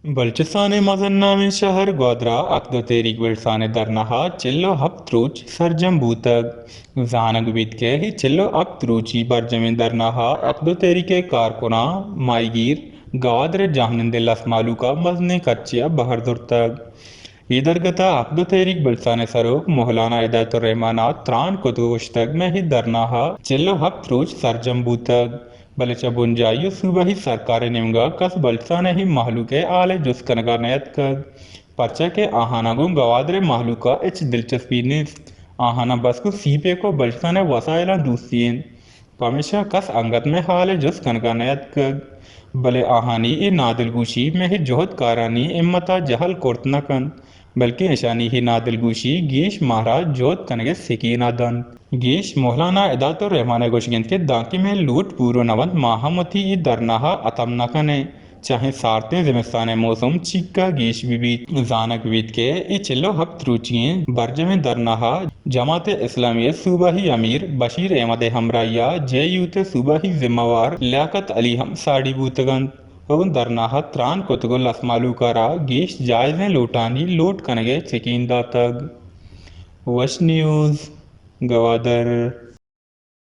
بلوچستان ءِ مزن نامیں شہر گوادر ءَ اکد ءُ تحریک بلوچستان ءِ دھرنا ءَ چل ءُ ہپت روچ سرجم بوتگ۔ زانگ بیت کہ اے چل ءُ ہپت روچی برجمیں دھرنا ءَ اکد ءُ تحریک ءِ کارکناں، ماہیگیر، گوادر ءِ جاہنندیں لس مہلوک ءَ مزنیں کچے ءَ بہر زرتگ۔ اے درگت ءَ اکد ءُ تحریک بلوچستان ءِ سروک مولانا ہدایت الرحمان ءَ تران کتگ ءُ گوشتگ، مئے اے دھرنا ءَ چل ءُ ہپت روچ سرجم بوتگ، بلے چہ بنجاہی ءُ صوبائی سرکار ءِ نیمگ ءَ کس بلوچستان ءِ اے مہلوک ءِ حال ءِ جست کنگ ءَ نیاتکگ، پرچا کہ آہاناں گوں گوادر ءِ مہلوک ءَ ہچ دلچسپی نیست۔ آہاناں بس گوں سی پیک ءُ بلوچستان ءِ وسائلاں دوستی اِنت۔ پمیشا کس انگت مئے حال ءِ جست کنگ ءَ نیاتکگ، بلے آہانی اے نادلگوشی مئے جہد کارانی ہمت ءَ جہل کرت نہ کنت، بلکیں اشانی اے نادلگوشی گیش مارا جہد کنگ ءِ سکین ءَ دنت۔ گیش مولانا ہدایت الرحمان ءِ گوشگ اِنت کہ دانکہ مئے لوٹ پورو نہ بنت، ما ہم وتی اے دھرنا ءَ ہتم نہ کن ایں۔ چاہیں سارتیں زمستان ءِ موسم چیکہ گیش بہ بیت۔ زانگ بیت کہ اے چل ءُ ہپت روچی ایں برجمیں دھرنا ءَ جماعت اسلامی ءِ صوبائی امیر بشیر احمد ءِ ہمراہی ءَ جے یوتھ ءِ صوبائی ذمہ وار لیاقت علی ہم ساڑی بوتگ اَنت ءُ دھرنا ءَ تران کتگ ءُ لس مہلوک ءَ را گیش جائزیں لوٹانی لوٹ کنگ ءِ سکین داتگ۔ وش نیوز، گوادر۔